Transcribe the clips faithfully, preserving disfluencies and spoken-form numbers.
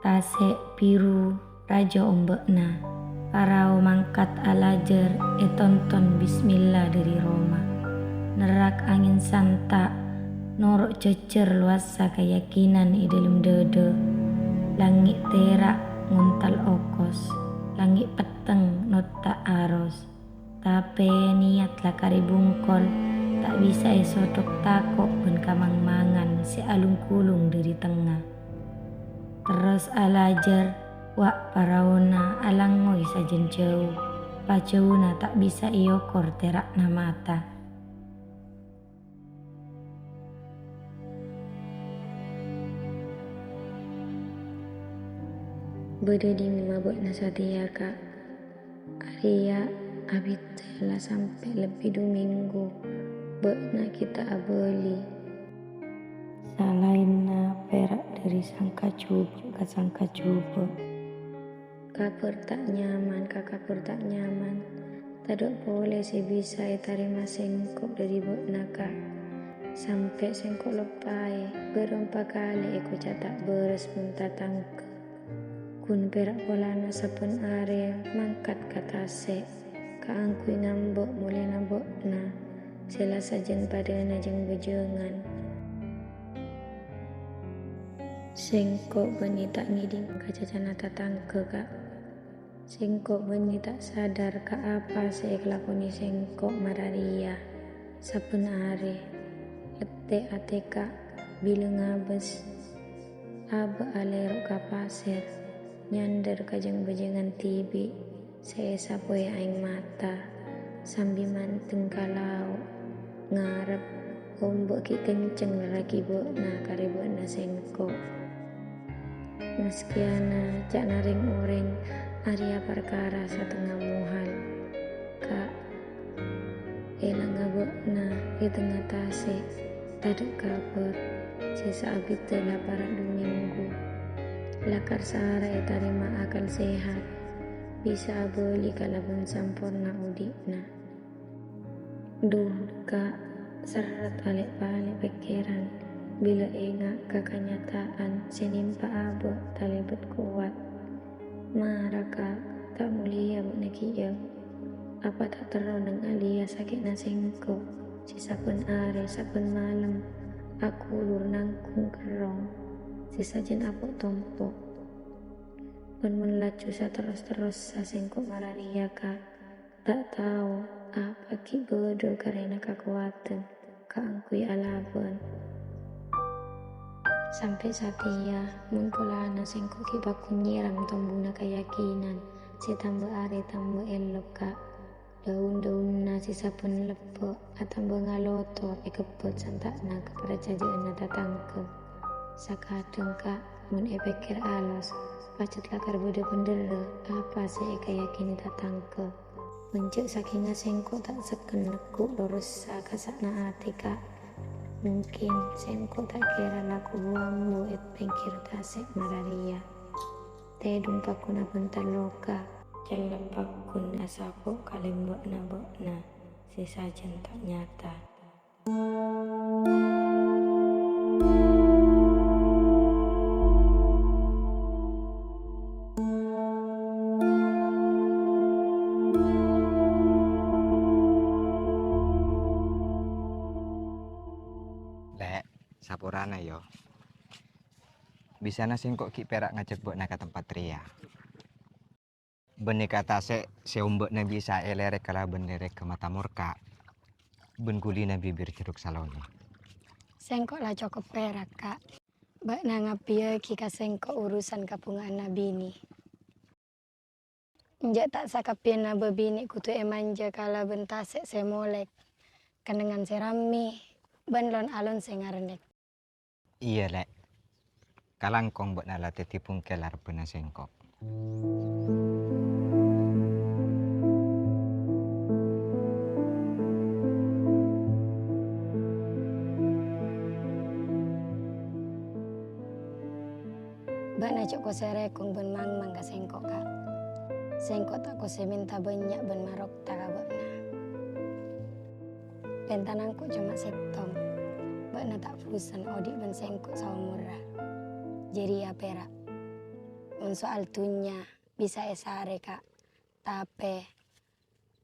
Tasè' biru rajâ ombâ'na. Parao mangkat alajâr ètonton bismillah dâri roma. Nerrak angèn santa', noro' jhâjhâr lowassa kayakinan è dâlem dâdâ. Langngè' tèra' ngontal okos, langngè' petteng notta' aros. Tapè niyat lakar è bungkol, ta' bisa èsodhok tako' bân kamang-mangan sè alung-kulung dâri tengnga. Terros alajâr, wa' paraona alangngoi sajân jâu, pajâuna ta' bisa èokor tèra'na mata. Bâdâ dimma bâ'na satèya, Ka'? Arèya abit la sampè' lebbi du minggu, bâ'na ghi' ta' abâli. Salaènna pèra' dâri sangka jhubâ' ka sangka jhubâ'. Kabhâr ta' nyaman ka kabhâr ta' nyaman, tadâ' polè sè bisa ètarèma sèngko' dâri bâ'na, Ka'. Sampè' sèngko' loppaè, bârâmpa kalè èkoca' ta' bârâs bân tatangghâ. Ghun pèra' polana sabbhân arè mangkat ka tasè', kaangghuy ngambâ' molèna bâ'na sè la sajân padâna jâng-bâjângan. Sèngko' bânnè ta' ngèdhing ka cacana tatangghâ, Ka'. Sèngko' bânnè ta' sadar ka apa sè èkalakonè sèngko' mararèya sabbhân arè. Lettè' atè, Ka', bilâ ngabâs. Abâ' alèro' ka pasèr, nyandhâr ka jâng-bâjângan dhibi' sè èsapowè aèng mata, sambi mandeng ka lao', ngarep ombâ' ghi' kenceng nerraghi bâ'na karè bâ'na sèngko'. Maskèyana ca'na rèng-orèng arèya parkara satengnga mohal, Ka'. Èlanga bâ'na è tengnga tasè', tadâ' kabhâr, sè saabiddhâ la para' du minggu. Lakar sara ètarèma akal sehat, bisa abâli kalabân samporna odi'na. Dhu, Ka', serret alè'-palè' pèkkèran, bilâ enga' ka kanyata'an sè nèmpa abâ' talèbât kowat. Mara, Ka', ta' molèya bâ'na kèya. Apa ta' terro neng alèya sakè'na sèngko' sè sabbhân arè, sabbhân malem aghulur nangghung kerrong sè sajân apo'-tompo'? Bân mon laju saterros-terrossa sèngko' mararèya, Ka', ta' tao apa ghi' bâdâ karèna kakowadhân kaangghuy alabân. Sampè' satèya mon polana sèngko' ghi' pagghun nyèrang tombuna kayakinan sè tamba arè tamba èllop, Ka'. Dâun-dâunna sè sabbhân lebbâ' atamba ngalotor èkebbhât santa'na kaparcajâ'ânna tatangghâ. Sakadhâng, Ka', mon èpèkkèr alos, pajhât lakar bâdâ bhendherra apa sè èkayakinè tatangghâ. Mon jhâ' sakènga sèngko' ta' sekken neggu' lorossa kasa'na atè, Ka'. Mungkin sèngko' ta' kèra lako bu-ambu è pèngghir tasè' mararèya. Tèdung pagghun abhânta loka. Cellep pagghun asapo' kalèmbâ'na bâ'na sè sajân ta' nyata. Lè', saporana, yo. Bisana sèngko' ghi' pèra' ngajhâk bâ'na ka tempat rèya. Bânnè ka tasè' sè ombâ'na bisa èlèrèk kalabân lèrèk ka mata morka, bân ghulina bibir jeruk salonè. Sèngko' la cokop pèra', Ka'. Bâ'na ngabbhiyâghi ka sèngko' urusan kabhunga'anna binè. Enjâ' ta' sakabbhiyânna bâbinè' kodhu èmanja kalabân tasè' sè molèk, kennengngan sè rammè, bân lon-alon sè ngarennèk. Iyâ, Lè'. Kalangkong bâ'na la dhâddhi bungkèl arebbhâna sèngko'. Bâ'na jhâ' kosè rèkong bân mangmang ka sèngko', Ka'. Sèngko' ta' kosè mènta bânnya' bân marokta ka bâ'na. Pènta nangko' coma sèttong, bâ'na ta' busen odi' bân sèngko' saomorra. Jârèya pèra'. Mon soal dhunnya bisa èsarè, Ka'. Tapè,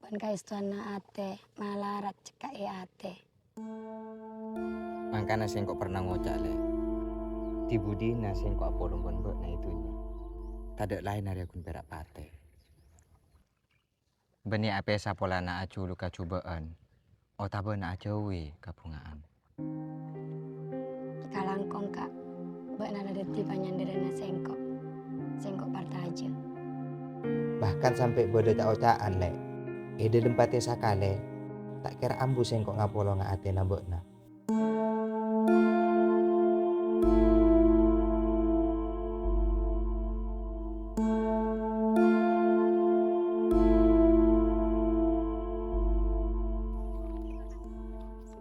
bân kaèstowanna atè malarat cekka' è atè. Mangkana sèngko' pernah ngoca', Lè', "Dhi-budhina sèngko' apolong bân bâ'na è dhunnya? Tadâ' laèn arèya ghun pèra' patè." Bânnè apèsa polana ajhuluk kajhubâ'ân otabâ na' ajhâuwi kabhunga'an. Kalangkong, Ka', bâ'na la dhâddhi panyandhârânna sèngko'. Sèngko' parcajâ. Bahkan sampè' bâdâ ca'-oca'an, Lè'. È dhâlem patè sakalè, ta' kèra ambu sèngko' ngapolonga atèna bâ'na.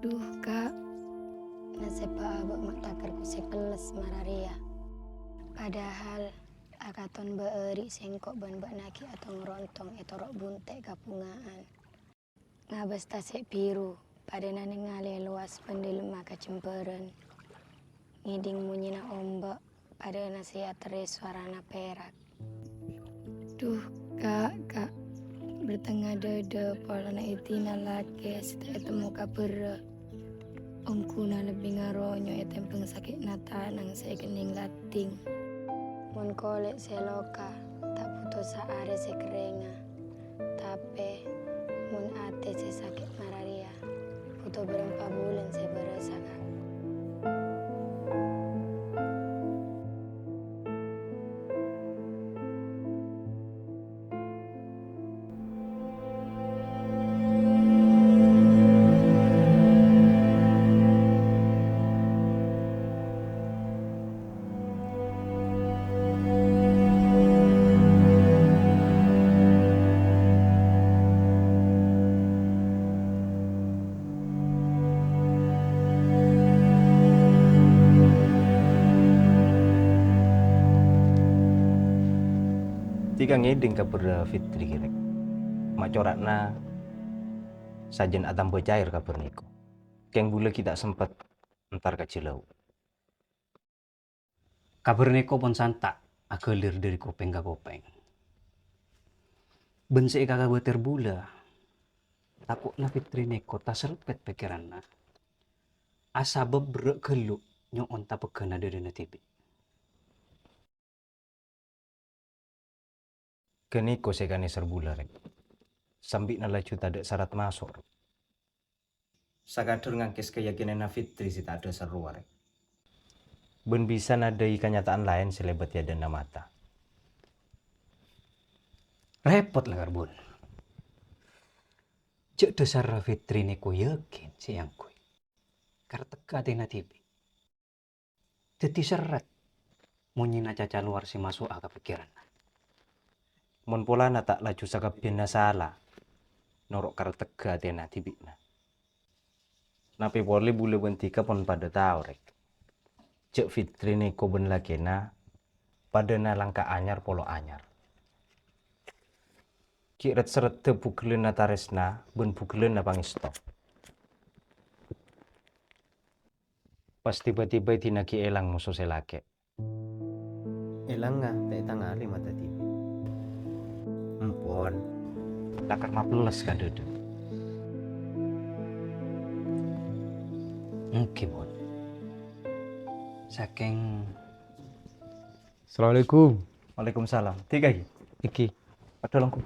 Dhu, Ka', nasèbhâ abâ' ma' takerku sè pelles mara rèya. Padahal akaton bâ'âri' sèngko' bân bâ'na ghi' atong-rontong è toro' buntè' kabhunga'an. Ngabâs tasè' biru, padâna nèngalè lowas bân dhâlemma kajembhârân. Ngèdhing monyèna omba', padâna sè èyaterrè sowarana pèrak. Dhu, Ka', Ka', bârtengnga dhâdhâ polana èdina lakè sè ta' ètemmo kabhârrâ. Ongghuna lebbi ngaronyo ètèmbhâng sakè'na tanang sè èkennèng latèng. Mon kolè' sè loka, ta' bhuto saarè sè kerrèngnga. Tapè, mon atè sè sakè' mara rèya, bhuto bârâmpa bulân sè bârâsa, Ka'. Dhika ngèdhing kabhârrâ Fitri, Rèk. Ma' cora'na sajân atamba caèr kabhâr nèko. Kèng bulâ ghi' ta' sempet entar ka Jhâlâu. Kabhâr nèko pon santa' aghâlir dhâri kopèng ka kopèng. Bân sè èkakabâtèr bulâ, tako'na Fitri nèko taserpèt pèkkèranna, asabâb berrâ' ghâllu nyo'on tapegghâna dhâdhâna dhibi'. Ghânèko sè èkanèser bulâ, Rèk. Sambi'na laju tadâ' sarat maso', Rèk. Sakadhâr ngangkès kayakinanna Fitri sè ta' adhâsar rowa, Rèk. Bân bisa nadhâi kanyata'an laèn sè lèbât è adâ'na mata. Rèpot la, Karbon. Jhâ' dhâsarra Fitri nèko yakin sè èangghuy. Kartegghâ atèna dhibi'. Dhâddhi serrèt monyèna caca lowar sè maso'a ka pèkkèranna. Mon polana ta' laju sakabbhiyânna sala noro' kartegghâ atèna dhibi'na. Napè polè bulâ bân dhika pon padâ tao, Rèk. Jhâ' Fitri nèko bân lakèna padâna langka anyar polo anyar. Ghi' ret-serreddhâ bhughellânna tarèsna bân bhughellânna pangèsto. Pas tiba-tiba èdinaghi èlang moso sè lakè'. Èlangnga ta' ètangalè mata dhibi'. Empon, lakar mapelles ka dhâdhâ. Èngghi, Mon. Sakèng Assalamualaikum. Waalaikumsalam. Dhika, Ki? Èngghi. Padâ longghu.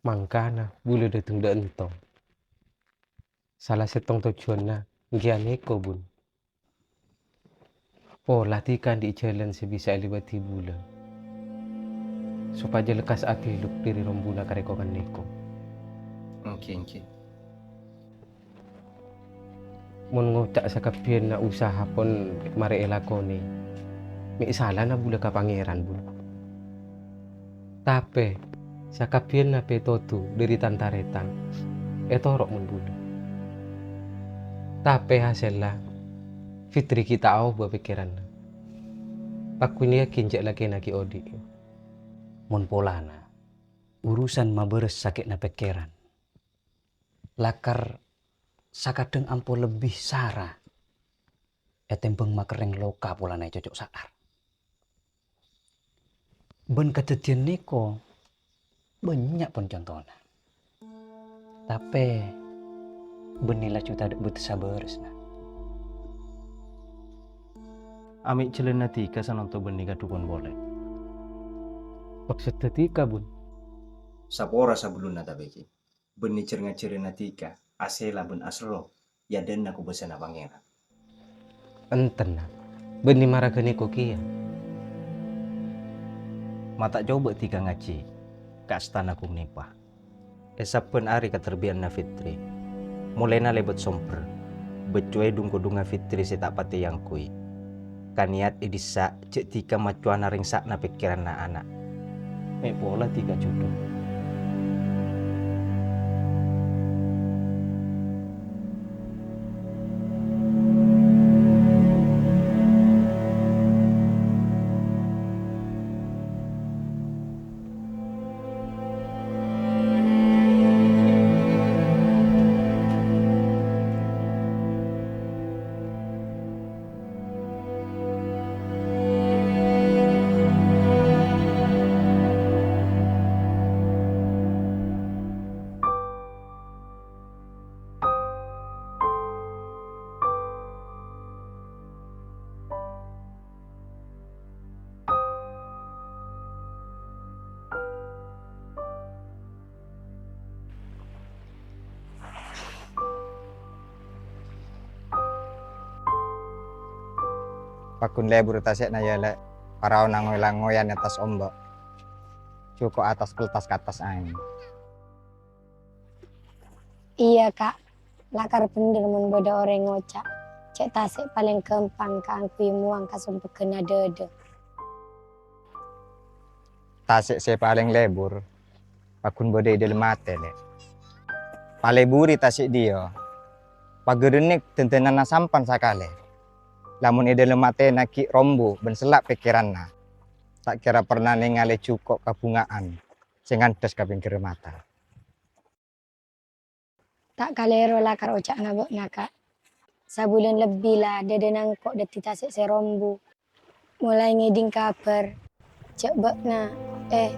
Mangkana bulâ dâteng dâ' ènto. Sala sèttong tojjhuwânna èngghi anèko, Bun. Pola dhika andi' jhâlân sè bisa èlèbâdhi bulâ, sopajâ lekkas abhiluk dhâri rombuna karèkongan nèko. Èngghi, èngghi. Mon ngoca' sakabbhiyânna usaha pon marè èlakonè, mè' salana bulâ ka Pangèran, Bun. Tapè, sakabbhiyânna pètodhu dhâri tan-tarètan, ètoro' mon bulâ. Tapè hasèlla, Fitri ghi' ta' aobâ pèkkèranna. Paghun yakin jhâ' lakèna ghi' odi'. Mon polana, urusan mabârâs sakè'na pèkkèran, lakar sakadhâng ampo lebbi sara ètèmbhâng makerrèng loka polana ècoco' sa'ar. Bân kadhâddhiyân nèko bânnya' pon contona. Tapè, bânnè laju tadâ' bâtessa bârâsna. Amè' jhâlânna dhika sanonto bânnè ka dhukon polè. Maksoddhâ dhika, Bun? Sapora sabellunna tapè ghi'. Bânnè jhâr-ngajhârânna dhika, asèla bân aserro, è adâ'na kobâsana Pangèran. Enten, Na'. Bânnè mara ghânèko kèya. Ma' ta' cobâ dhika ngajhi ka astana Ghung Nèpa. È sabbhân arè katarbiyânna Fitri, molaèna lèbât sombher, bâccowè dhung-kodhungnga Fitri sè ta' patè èangghuy. Kanèyat è dissa' jhâ' dhika macowana rèngsa'na pèkkèranna ana'. Mè' pola dhika judhu. Paggun lebur tase'na, ya, Lè'. Paraona ngoy-langoyan è attas omba'. Jhuko' attas keltas ka attas aèng. Iyâ, Ka'. Lakar bhendher mon bâdâ orèng ngoca' jhâ' tase' palèng ghâmpang kaangghuy mowang ka sompegghânna dhâdhâ. Tase' sè palèng lebur paggun bâdâ è dhâlem atè, Lè'. Paleburi tase' dhiyâ, paghârennèk dândananna sampan sakalè. Lamon è dhâlem atèna ghi' rombu bân sella' pèkkèranna, ta' kèra perna nèngalè jhuko' kabhunga'an sè ngandhâs ka pèngghirrâ mata. Ta' kalèro lakar oca'na bâ'na, Ka'. Sabulân lebbi la dhâdhâna engko' dhâddhi tase' sè rombu. Molaè ngèdhing kabhâr jhâ' bâ'na, eh.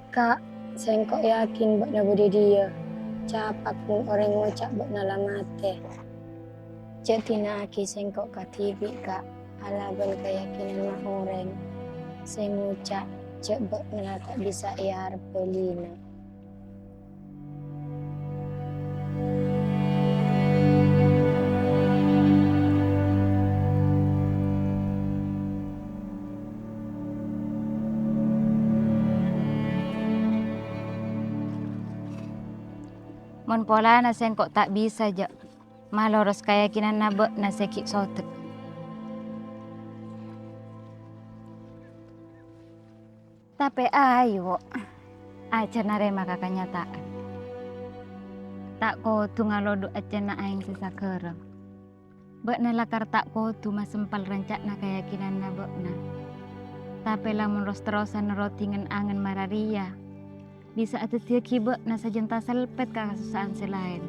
Ka', sengko' yakin bâ'na bâdâ è dhiyâ. Capak mon orèng ngoca' bâ'na la matè. Jhâ' dina'aghi sengko' kadhibi', Ka', alabân kayakinanna orèng sè ngoca' jhâ' bâ'na la ta' bisa èarbâlina. Mon polana sengko' ta' bisa, jhâ', maloros kayakinanna bâ'na sè ghi' sodek. Tapè ayo, ajhâr narèma ka kanyata'an. Ta' kodhu ngalodhu' èccèna aèng sè saghârâ. Bâ'na lakar ta' kodhu masempal ranca'na kayakinanna bâ'na. Tapè lamon ros-terrosan nerroti ngen-angen mara rèya, bisa adhâddhiyâghi bâ'na sajân taselpèt ka kasossa'an sè laèn.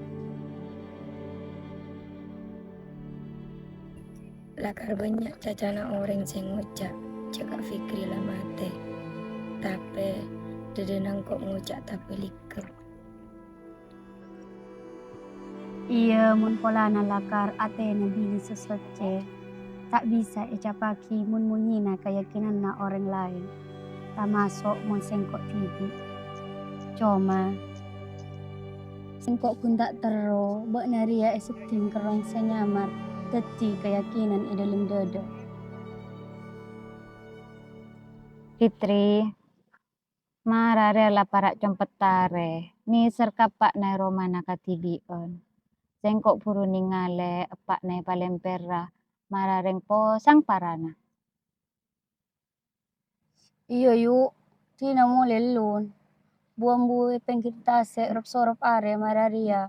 Lakar bânnya' cacana orèng sè ngoca' jhâ' Ka' Fikri la matè. Tapè, Dhâddhina engko' ngoca' tabâligghâ. Iyâ, mon polana lakar atèna binè sè soccè, ta' bisa ècappaghi mon-monyèna kayakinanna orèng laèn, tamaso' mon sèngko' dhibi'. Coma, sèngko' ghun ta' terro bâ'na rèya èseddhing kerrong sè nyamar dhâddhi kayakinan è dhâlem dhâdhâ. Fitri, mara rèya la para' compet arè, nèser ka eppa'na è romana kadhibi'ân. Sèngko' buru nèngalè eppa'na è palèmpèra mara rèng posang parana. Iyâ, Yu', dinah molè ellun. Bu-ambu è pèngghir tasè' rop-sorop arè mara rèya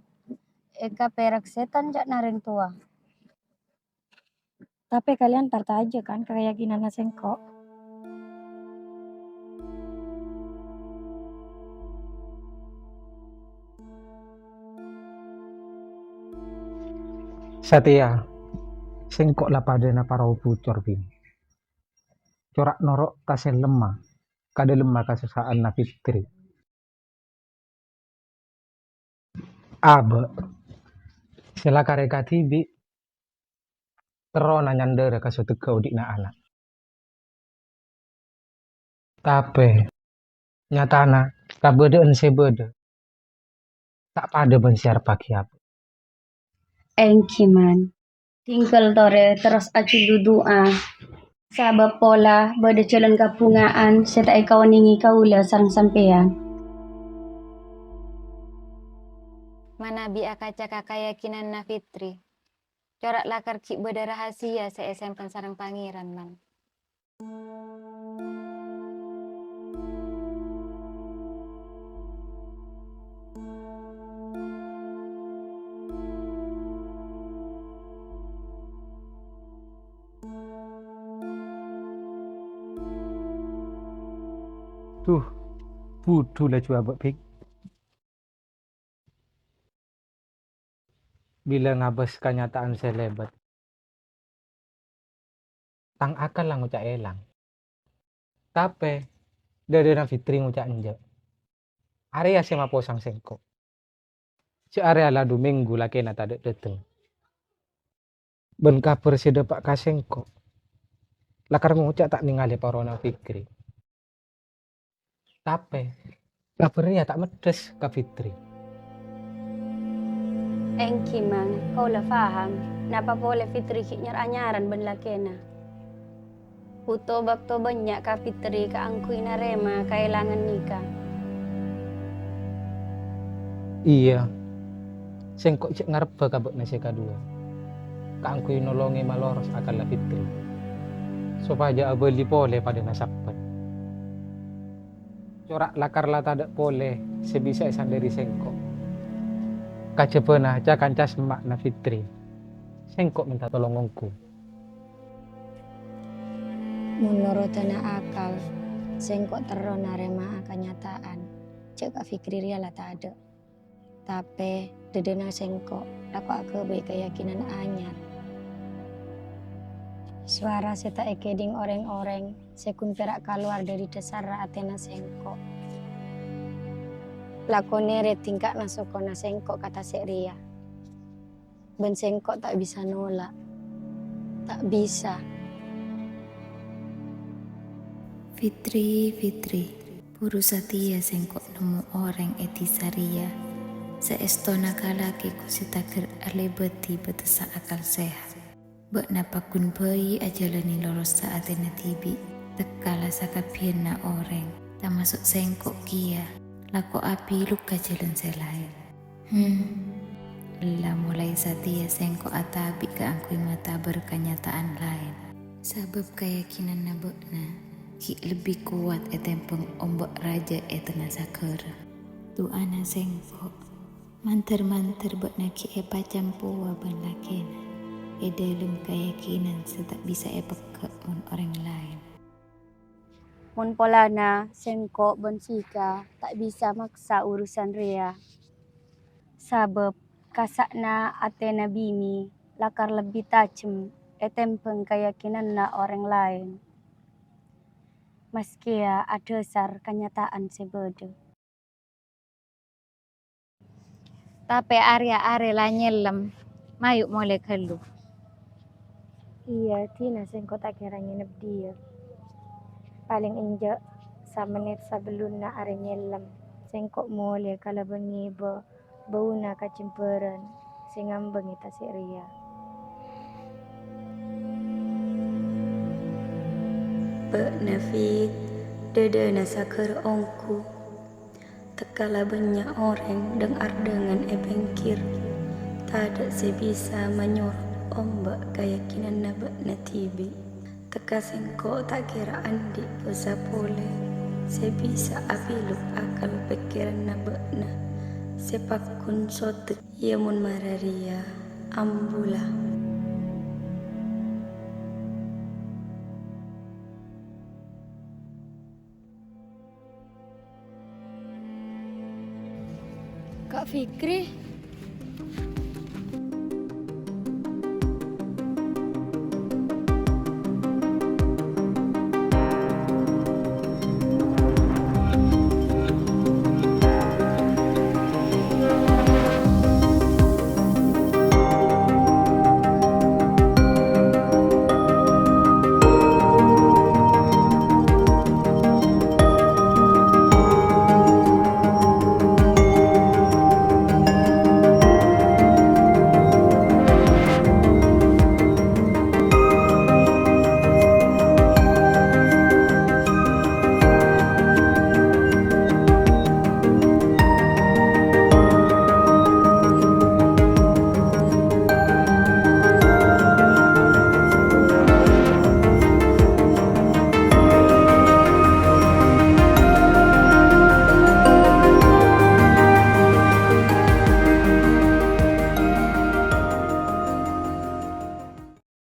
èkapèrak sètan ca'na rèng towa. Tapè kalèyan parcajâ, kan, ka kayakinanna sèngko'? Satèya, sèngko' la padâna parao bucor, Bim. Cora' noro' ka sè lemma, ka dhâlemma kasossa'anna Fitri. Abâ', sè lakar è kadhibi', terrona nyandhârâ ka sotegghâ odi'na ana'. Tapè, nyatana, kabâdâ'ân sè bâdâ ta' padâ bân sè èarebbhâghi abâ'. Èngghi, Man. Dhingghâl torè terros ajudhu du'a, sabâb pola bâdâ jhâlân kabhunga'an sè ta' èkaonèngè kaulâ sareng sampèyan. Manabi akaca ka kayakinanna Fitri, cora' lakar ghi' bâdâ rahasia sè èsempen sareng Pangèran, Man. Dhu, budhu laju abâ', Bik. Bilâ ngabâs kanyata'an sè lèbât, tang akal la ngoca' èlang. Tapè, dhâdhâna Fitri ngoca' enjâ'. Arèya sè maposang sèngko'. Jhâ' arèya la du mènggu lakèna tadâ' dâteng. Bân kabhâr sè dâpa' ka sèngko', lakar ngoca' ta' nèngalè parona Fitri. Tapè, kabhâr rèya ta' meddhâs ka Fitri. Èngghi, Man, kaulâ paham napa polè Fitri ghi' nyar-anyaran bân lakèna. Bhuto bâkto bânnya' ka Fitri kaangghuy narèma kaèlangan nèka. Iyâ, sèngko' jhâ' ngarebbhâ ka bâ'na sè kaduwâ, kaangghuy nolongè maloros akalla Fitri, sopajâ abâli polè padâna sabbhân. Cora' lakar la tadâ' polè sè bisa èsandhâri sèngko'. Kajhâbhâna ca-kanca semma'na Fitri, sèngko' mènta tolong ongghu. Mon noroddhâna akal, sèngko' terro narèma'a kanyata'an jhâ' ka Fitri rèya la tadâ'. Tapè, dhâdhâna sèngko' lako aghâbây kayakinan anyar. Sowara sè ta' èkèdhing orèng-orèng sè ghun pèra' kalowar dhâri dhâsarra atèna sèngko'. Lakonè rè-tingka'na sokona sèngko' ka tasè' rèya. Bân sèngko' ta' bisa nola'. Ta' bisa. Fitri, Fitri, buru satèya sèngko' nemmo orèng è dhisa rèya sè èstona ka lakè ghu sè tagher alèbâdhi bâtessa akal sehat. Bâ'na paggun bhâi ajhâlânè lorossa atèna dhibi', tekka la sakabbhiyânna orèng, tamaso' sèngko' kèya, lako abilu ka jhâlân sè laèn. Hmm. Ella molaè satèya sèngko' atabi' kaangghuy matabâr kanyata'an laèn. Sabâb kayakinanna bâ'na ghi' lebbi kowat ètèmbhâng omba' rajâ è tengnga saghârâ. Du'ana sèngko', mandhâr-mandhâr bâ'na ghi' èpacampowa bân lakèna è dhâlem kayakinan sè ta' bisa èpegghâ' mon orèng laèn. Mon polana sèngko' bân Sika ta' bisa maksa urusan rèya, sabâb kasa'na atèna binè lakar lebbi tajem ètèmbhâng kayakinanna orèng laèn. maskèya adhâsar kanyata'an sè bâdâ. Tapè arèya arè la nyèllem, mayu' molè ghâllu. Iyâ, dinah sèngko' ta' kèra ngènep dhiyâ. Palèng enjâ' samennit sabellunna arè nyèllem, sèngko' molè kalabân ngèbâ bâuna kacèmbhârân sè ngambângè tasè' rèya. Bâ'na, Fit, dhâdhâna saghâr ongghu. Tekka la bânnya' orèng dhâng-ardhângan è pèngghir. Tadâ' sè bisa manyoro ombâ' kayakinanna bâ'na dhibi'. Tekka sèngko' ta' kèra andi' bhâsa polè sè bisa apilok akal pèkkèranna bâ'na sè pagghun sodek. Iyâ, mon mara rèya, ambula. Kak Fikri,